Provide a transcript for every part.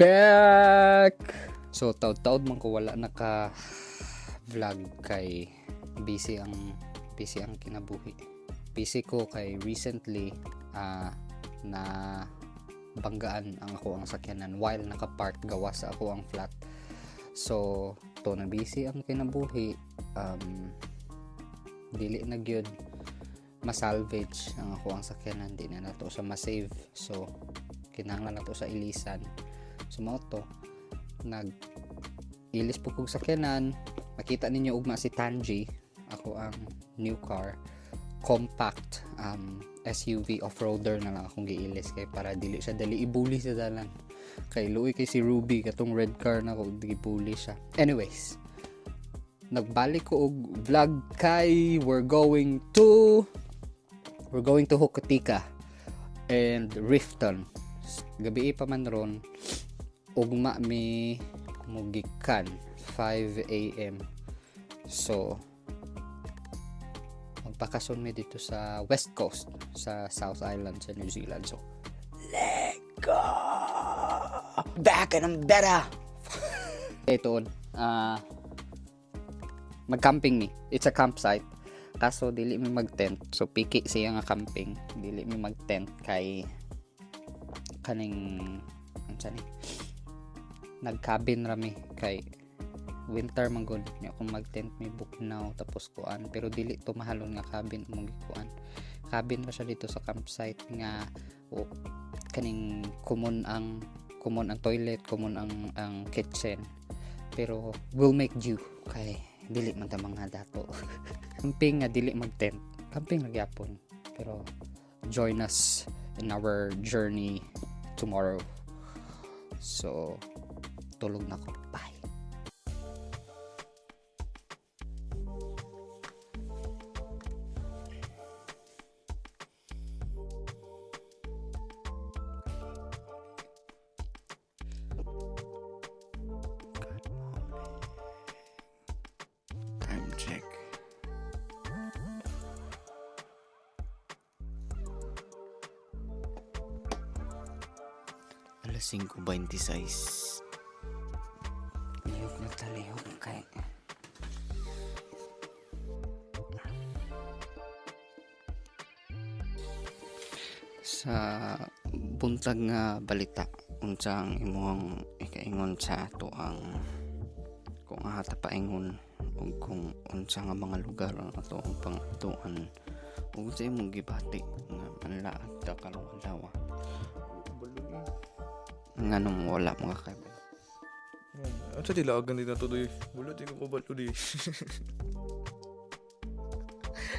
Back! So, taud-taud man ko wala naka vlog kay busy ang kinabuhi. Busy ko kay recently na banggaan ang ako ang sakyanan while nakapark gawas sa ako ang flat. So, to na busy ang kinabuhi, dili na gyud masalvage ang ako ang sakyanan, di na nato sa masave. So, kinahanglan nato sa ilisan. So, mao to nag ilis po kog sakyanan. Makita ninyo ugma si Tanji, ako ang new car, compact SUV off-roader na lang akong giilis kay para dili siya dali ibuli sa dalan, kay luoy kay si Ruby katong red car na ko gibuli siya. Anyways, nagbalik ko og vlog kay we're going to Hokitika and Rifton. Gabi pa man ron, ugma mi mugikan 5 a.m. So magpakason mi dito sa West Coast sa South Island sa New Zealand. So let go! Back and I'm better. Ito, mag-camping mi. It's a campsite. Kaso dili mi mag-tent. So piki siya nga camping. Dili mi mag-tent kay kaning unsa ni, nag-cabin ra mi kay winter man gud nya. Kung mag-tent mi, buknaw tapos kuan. Pero dili to mahalon nga cabin among gikuan. Cabin ra siya dito sa campsite nga o kaning common ang toilet, common ang kitchen, pero we'll make do kay dili man ta mga dato. Camping nga dili mag-tent, camping ra gyapon. Pero join us in our journey tomorrow. So tulog na ko. Bye. Good morning. Time check. Alas 5:26. Lihok na talihok kay Sa buntag nga balita, unsa ang imong ikaingon sa ato ang kung ata paingon ug kung unsa nga mga lugar ang ato ang pangatuan ug unsa imong gibati nga manlaag ta karong adlaw? Nganong wala mga kabalo? Unsa di laagan din nato doy? Wala di ko kabalo di.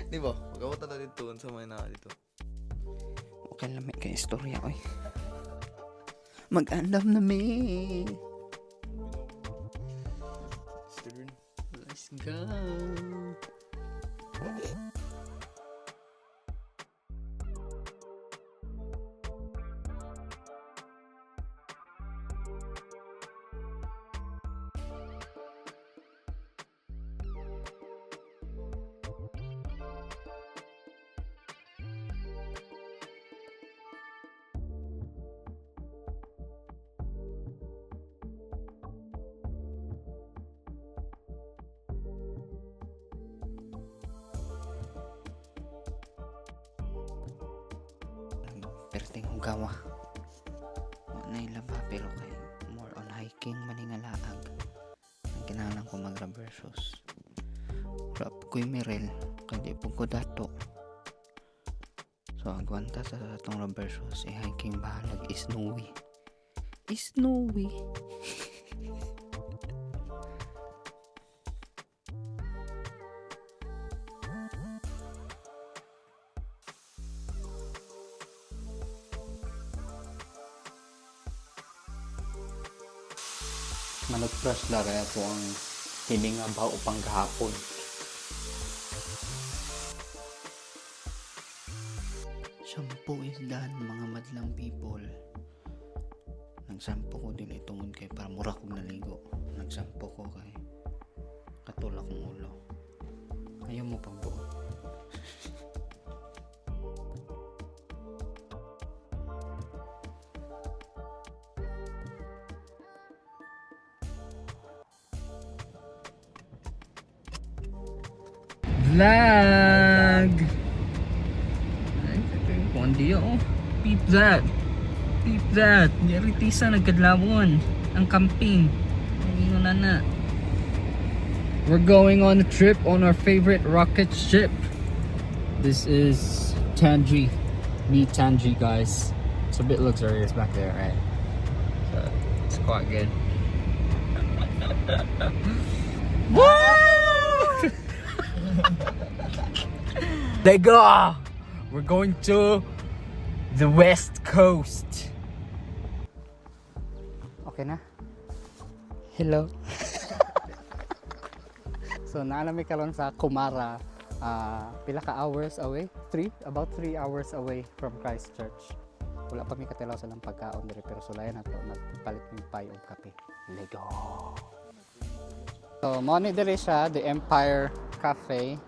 Di ba? Pagawat na dito unsa may naa dito. Okay, lami kay istorya oy. Mag-andam na mi. Stern. Let's go. Perting hugawa. Wa na laba pero kay more on hiking man nga laag. Ang kinahanglan ko mag rubber shoes. Wala po ko'y Merrell kay di po ko dato. So agwanta sa atong rubber shoes, i-hiking bahalag snowy. Snowy. Manutbrush la kaya po ang hininga ba upang gahapon. Shampoo is done, mga madlang people. Nagsampo ko dili tungod kay para mura kog naligo. Nagsampo ko kay katulak kong ulo. Ayaw mo pagbuot. Vlog! Ay, oh. Peep that! Peep that! Yari tisa nagkadlawon. Ang camping. Ang na na. We're going on a trip on our favorite rocket ship. This is Tangi. Me Tangi, guys. It's a bit luxurious back there, right? So it's quite good. Woo! Lego! We're going to the West Coast. Okay na? Hello. So naalami karon sa Kumara, pila ka hours away? Three? About 3 hours away from Christchurch. Wala pa mi katilaw sa lang pagkaon diri, pero sulayan nato, magpalit mi pie og kape. Lego. So mo ni diri siya, the Empire Cafe.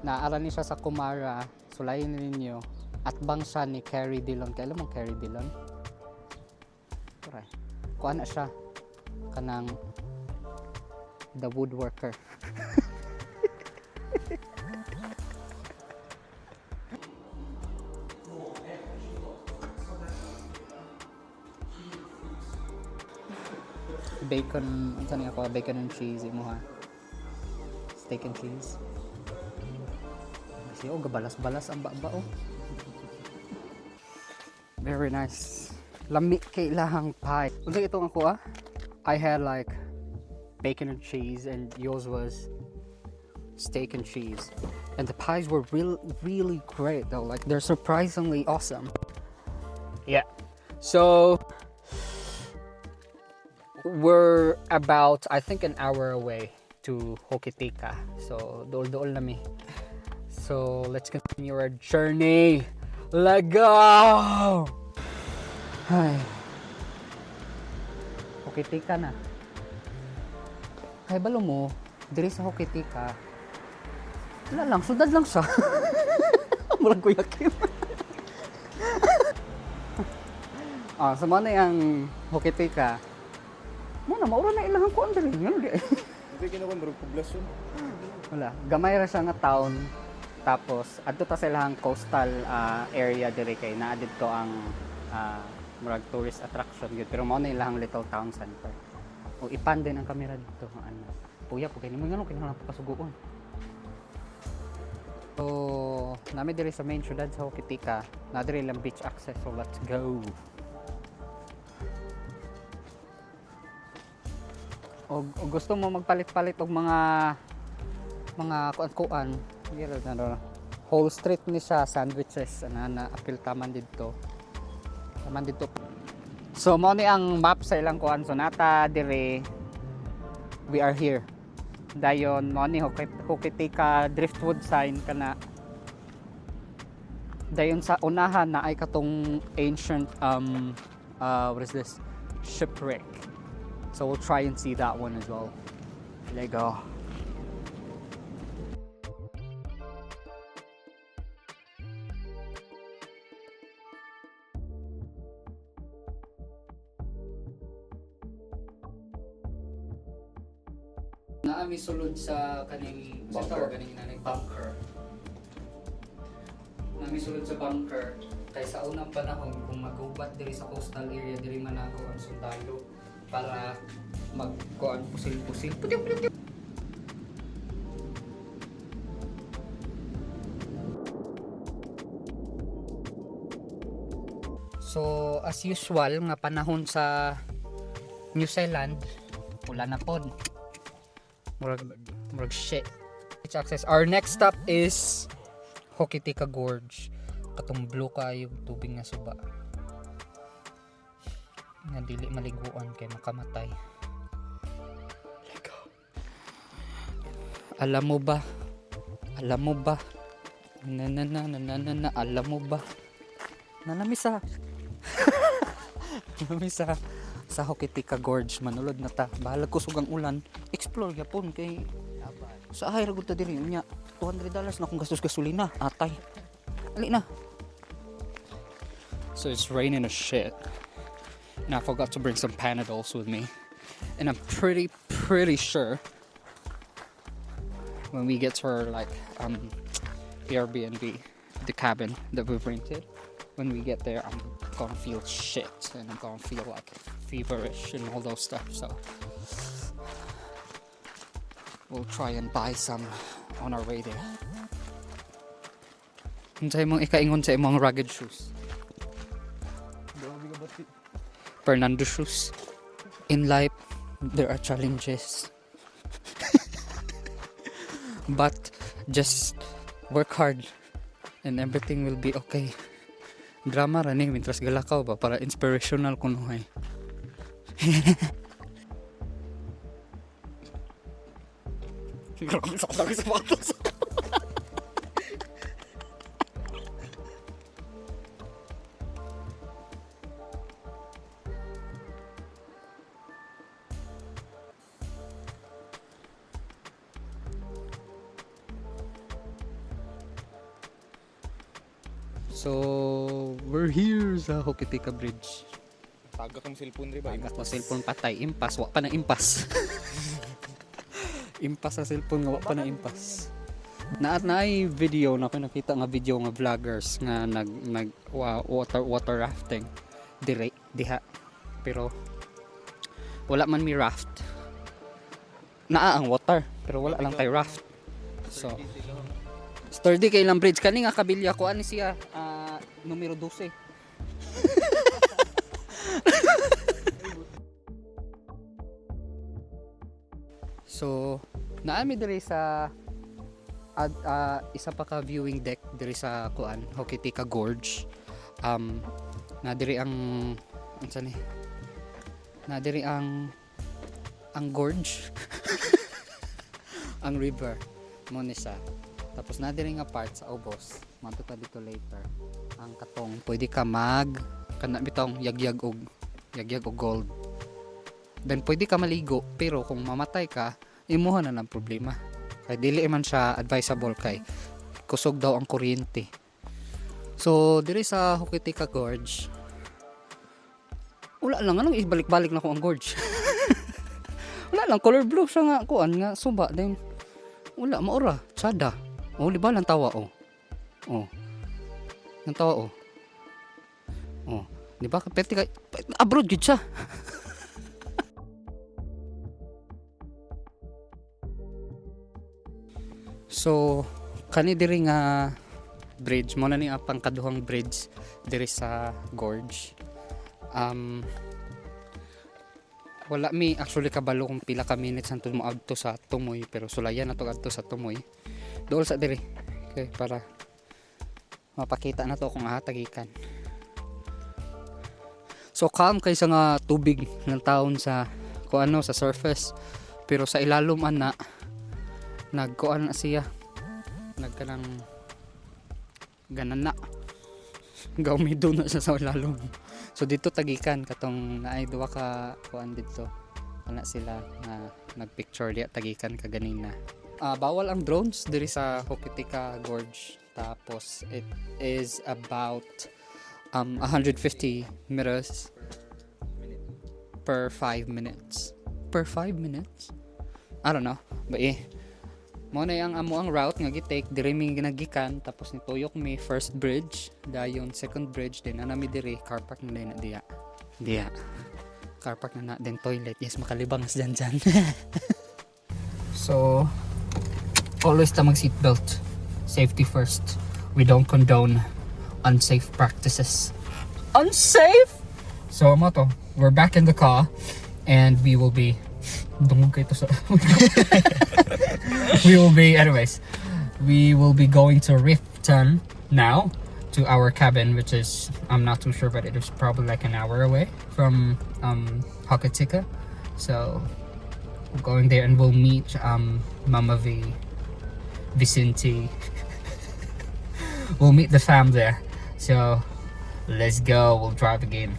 Naara ni siya sa Kumara. Sulayin ninyo. At bang siya ni Carrie Dillon. Kaya alam mo Carrie Dillon? Tara. Kuha na siya. Kanang the woodworker. Bacon, ano niya ako? Bacon and cheese, imo ha? Steak and cheese. Kasi oh, gabalas-balas ang baba oh. Very nice. Lami kay ilahang pie. Unsa itong ako ah? I had like bacon and cheese and yours was steak and cheese. And the pies were real really great though. Like, they're surprisingly awesome. Yeah. So we're about, I think, an hour away to Hokitika. So dool-dool na mi. So let's continue our journey. Let go! Ay. Hokitika na. Kay balo mo, diri sa Hokitika, wala lang, sudad lang siya. Murag Kuya Kim. Ah, sa so na yung Hokitika. Mo na, maura na ilang kuan diri. Ngano di ay? Hindi ginawa murag poblasyon. Wala. Gamay ra siya nga town. Tapos adto ta sa ilang coastal area diri kay naa didto ang murag tourist attraction gyud, pero mao na ilang little town center. O ipan din ang kamera dito ano. Puya po kay nimo, ngano kinahanglan pa kasuguon. So, nami diri sa main syudad sa Hokitika. Na diri lang beach access, so let's go. O gusto mo magpalit-palit og mga kuan-kuan, dira na no. Whole street ni siya sandwiches ana na apil taman didto. Taman didto. So mo ni ang map sa ilang kuan, so nata dire, we are here. Dayon mo ni Hokitika driftwood sign kana. Dayon sa unahan na ay katong ancient what is this, shipwreck. So we'll try and see that one as well. Lego. Naami sulod sa kaning sa Bunker. tawag kaning nanay bunker. Naami sulod sa bunker kay sa unang panahon kung magubat diri sa coastal area, diri manago ang sundalo para magkuan pusil-pusil. Puti, puti, puti. So, as usual nga panahon sa New Zealand, wala na pod. Murag, murag shit. Beach access. Our next stop is Hokitika Gorge. Katong blue kayo tubig nga suba. Nga dili maliguan kay makamatay. Lego. Alam mo ba? Alam mo ba? Na na na na na na na alam mo ba? Nanamisa. Nanamisa sa Hokitika Gorge, manulod na ta. Bahalag kusog ang ulan, explore gyapon kay sa ay ra gud ta diri unya. $200 na kung gastos gasolina, atay. Ali na. So it's raining a shit. And I forgot to bring some Panadols with me. And I'm pretty pretty sure When we get to our like Airbnb, the cabin that we've rented, when we get there, I'm gonna feel shit and I'm gonna feel like feverish and all those stuff. So we'll try and buy some on our way there. Unsay imong ikaingon sa imong rugged shoes? Grabe ka bati. Fernando shoes. In life, there are challenges. But just work hard and everything will be okay. Drama ra ni mientras galakaw ba para inspirational kunuhay. Grabe sa sapatos. So, we're here sa Hokitika Bridge. Taga kang cellphone rin ba? Pag ako cellphone patay, impas, wa pa na impas. Impas sa cellphone nga wa pa na impas. Naat na ay video na ako nakita nga video nga vloggers nga nag nag water water rafting dire diha. Pero wala man mi raft. Naa ang water pero wala lang tay raft. So sturdy kay ilang bridge kani nga kabilya ko ani siya numero 12. So, naami diri sa isa pa ka viewing deck diri sa kuan, Hokitika Gorge. Na diri ang unsa ni? Na diri ang gorge. Ang river mo ni siya. Tapos na diri nga part sa ubos. Madto ta dito later. Ang katong pwede ka mag kana bitong yagyag og gold. Then pwede ka maligo pero kung mamatay ka, imuha na lang problema. Kay dili man siya advisable kay kusog daw ang kuryente. So diri sa Hokitika Gorge, wala lang anong ibalik-balik na ko ang gorge. Wala lang color blue siya nga kuan nga suba then wala maura tsada. Oh, di ba lang tawa oh. Oh. Nang tawa oh. Oh, di ba pwede ka abroad gid siya. So, kani diri nga bridge mo na ni ang pangkaduhang bridge diri sa gorge. Wala mi actually kabalo kung pila ka minutes hantod mo adto sa Tumoy pero sulayan na to adto sa Tumoy. Dool sa diri. Okay, para mapakita na to kung ahatagikan. So calm kaysa nga tubig ng taon sa kung ano sa surface pero sa ilalom ana nagkuan na siya nagkanang ganan na gaumido na siya sa ilalom. So dito tagikan katong naay duha ka kuan dito ana sila nga nagpicture diya tagikan ka ganina. Bawal ang drones diri sa Hokitika Gorge, tapos it is about 150 meters per 5 minutes, per 5 minutes, I don't know, but eh mo na yung amo ang route nga gi-take. Diri mi ginagikan tapos nituyok mi first bridge, dayon second bridge, then ana mi diri car park na din na diya diya car park na na then toilet. Yes, makalibang as dyan dyan. So always ta mag seatbelt, safety first. We don't condone unsafe practices. Unsafe. So mo to, we're back in the car and we will be dungog kay to sa we will be anyways we will be going to Rifton now to our cabin, which is, I'm not too sure, but it is probably like an hour away from Hokitika. So we're going there and we'll meet Mama V, Vicente. We'll meet the fam there. So let's go, we'll drive again.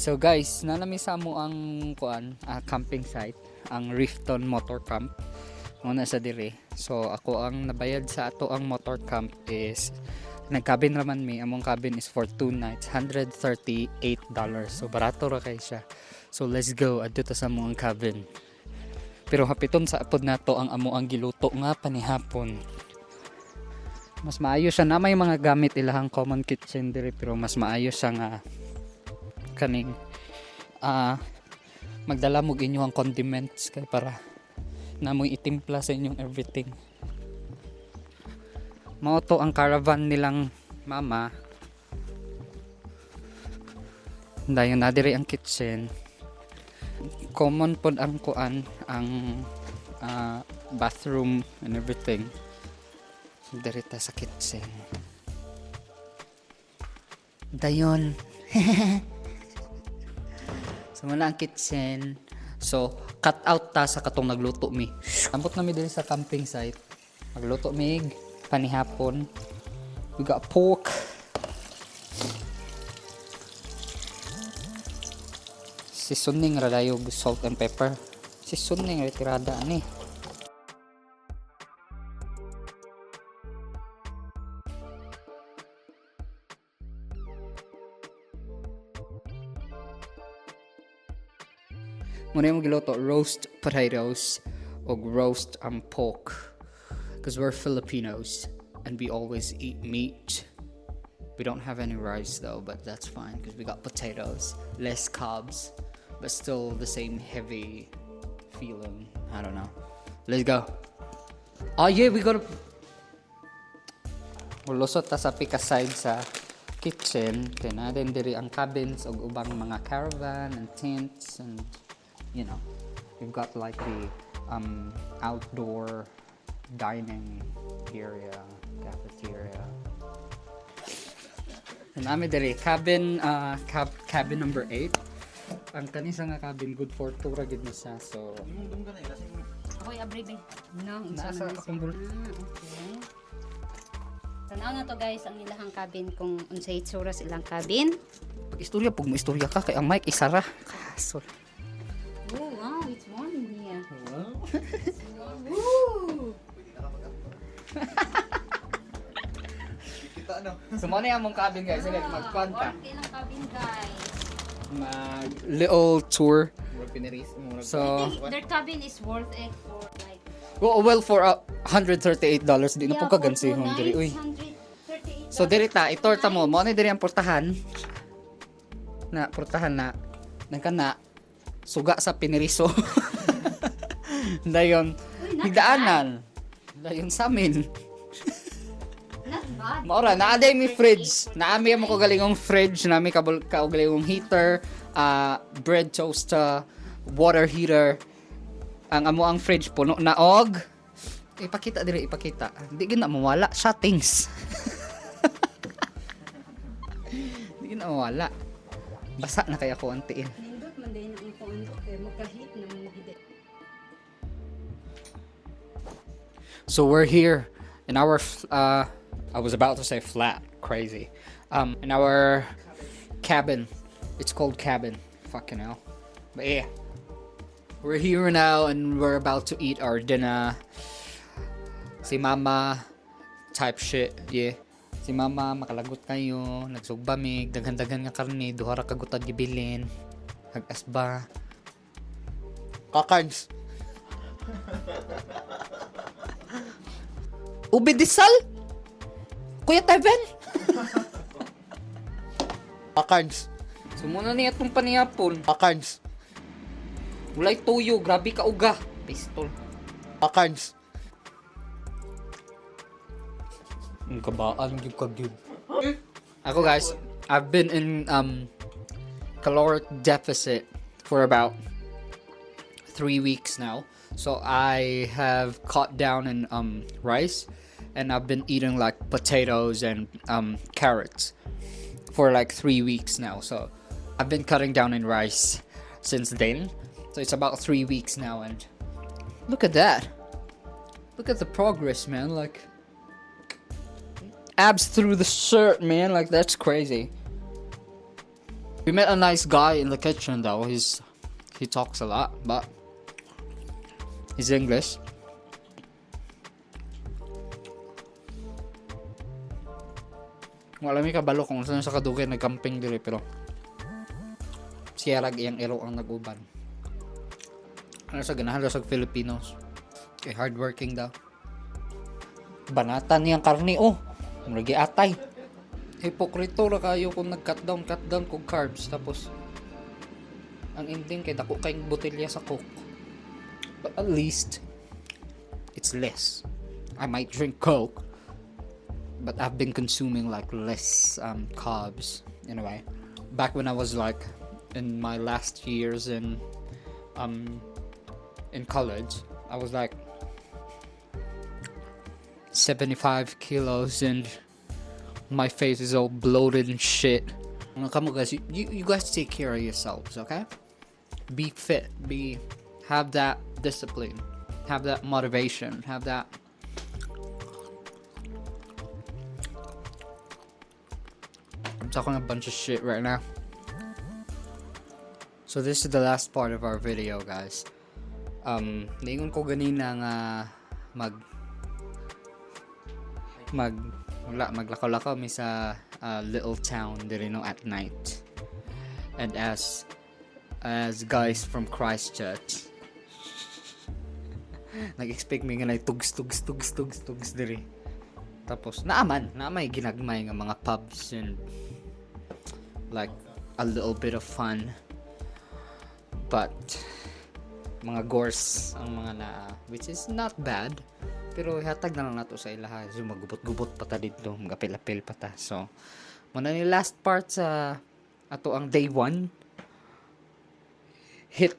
So guys, naa na mi sa amoang kuan, camping site, ang Rifton Motor Camp. Muna sa dire. So ako ang nabayad sa ato ang motor camp is nag-cabin raman mi. Among cabin is for 2 nights, $138. So barato ra kay siya. So let's go adto ta sa among cabin. Pero hapiton sa apod nato ang amo ang giluto nga panihapon. Mas maayo siya na may mga gamit ilahang common kitchen dire, pero mas maayo siya nga kaning magdala mo inyong condiments kay para namoy itimpla sa inyong everything. Mao to ang caravan nilang mama. Dayon na diri ang kitchen. Common pod ang kuan, ang bathroom and everything. Diri ta sa kitchen. Dayon. So mao na ang kitchen. So cut out ta sa katong nagluto mi. Ambot na mi diri sa camping site. Magluto mig panihapon. We got pork. Seasoning ra dayo, salt and pepper. Seasoning ra tirada ani. Muna yung giluto, roast potatoes o roast pork. Because we're Filipinos and we always eat meat. We don't have any rice though, but that's fine because we got potatoes, less carbs, but still the same heavy feeling. I don't know. Let's go. Oh yeah, we gotta mulusot ta sa pika side sa kitchen kay naa din diri ang cabins ug ubang mga caravan and tents, and we've got like the outdoor dining area, cafeteria. Naa mi diri cabin cabin number 8. Ang kani sa nga cabin, good for two ra gid ni siya, so Ako'y abri be. No, unsa Nasa man ni siya? akong bul- Ah, okay. Tanaw na to guys ang ilahang cabin kung unsay itsura sa ilang cabin. Pag istorya, pag mo istorya ka kay ang mic isara. Kaso. Oh, wow, it's warm in here. Woo! Kita no. So mo na among cabin, guys. Sige, magkuan ta. Warm kay ilang cabin, guys. Mag little tour. Murag piniris, murag. So, I think their cabin is worth it for like well, for $138 di na po Yeah, for kagansihon two diri uy. nights, $138. So diri ta, itorta mo, mo ni diri ang portahan. Na portahan na nagka na suga sa piniriso. Dayon Uy, not higdaanan. Dayon sa amin. Not bad. Maora, naa day mi fridge. Naa mi mo kagalingong fridge, naa mi kabul kaugalingong heater, bread toaster, water heater. Ang amo ang fridge puno na og ipakita dire, ipakita. Di gid na mawala siya things. Di gid na mawala. Basa na kay ako ang tiil. Nindot man din ang kuan kay magkahit naman gid. So we're here in our, I was about to say flat, crazy. In our cabin. It's called cabin. Fucking hell. But yeah. We're here now and we're about to eat our dinner. Si mama type shit, yeah. Si mama makalagot kayo, nagsugba mig, daghan-daghan nga karne, duha ra ka gutad gibilin. Hagas ba? Kakards. Ube de sal? Kuya Teven? Kakards. So muna niya itong panihapon. Kakards. Walay tuyo, grabe ka uga. Pistol. Kakards. Ang kabaan, gyud ka gyud. Ako guys, I've been in caloric deficit for about 3 weeks now. So I have cut down in rice and I've been eating like potatoes and carrots for like 3 weeks now. So I've been cutting down in rice since then. So it's about 3 weeks now, and look at that. Look at the progress, man. Like abs through the shirt, man. Like that's crazy. We met a nice guy in the kitchen though. He talks a lot, but he's English. Wala mi kabalo kung saan sa kadugay nagcamping diri, pero siya rag iyang iro ang nag-uban. Ano sa ganahan daw sa Filipinos. Kay hardworking daw. Banatan niyang karne, oh. Murag atay. Hipokrito ra kayo kung nag-cut down, cut down kog carbs, tapos ang ending kay dako kayong botelya sa Coke. But at least it's less. I might drink Coke, but I've been consuming like less carbs in a way. Back when I was like in my last years in college, I was like 75 kilos and my face is all bloated and shit. Come on, guys, you guys take care of yourselves, okay? Be fit, be have that discipline, have that motivation, have that. I'm talking a bunch of shit right now. So this is the last part of our video, guys. Niingon ko ganina nga mag mag wala maglakaw-lakaw mi sa little town diri, no, at night. And as guys from Christchurch, nag-expect mi nga nay tugs tugs tugs tugs tugs diri. Tapos naaman, naamay ginagmay nga mga pubs and like a little bit of fun. But mga gorse ang mga naa, which is not bad, pero ihatag na lang nato sa ilaha, so magubot-gubot pa ta didto, magapil-apil pa ta. So muna ni last part sa ato ang day 1. Hit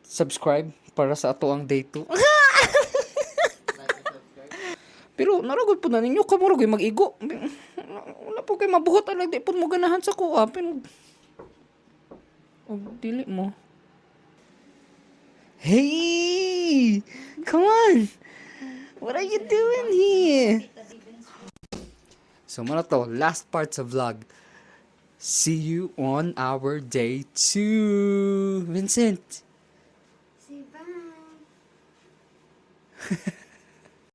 subscribe para sa ato ang day 2. Pero naragod po na ninyo kamo ra mag-igo, wala po kay mabuhat ang di po mo ganahan sa kuha, pero og dili mo. Hey! Come on! What are you doing here? So, muna to, last part sa vlog. See you on our day 2. Vincent! Say bye.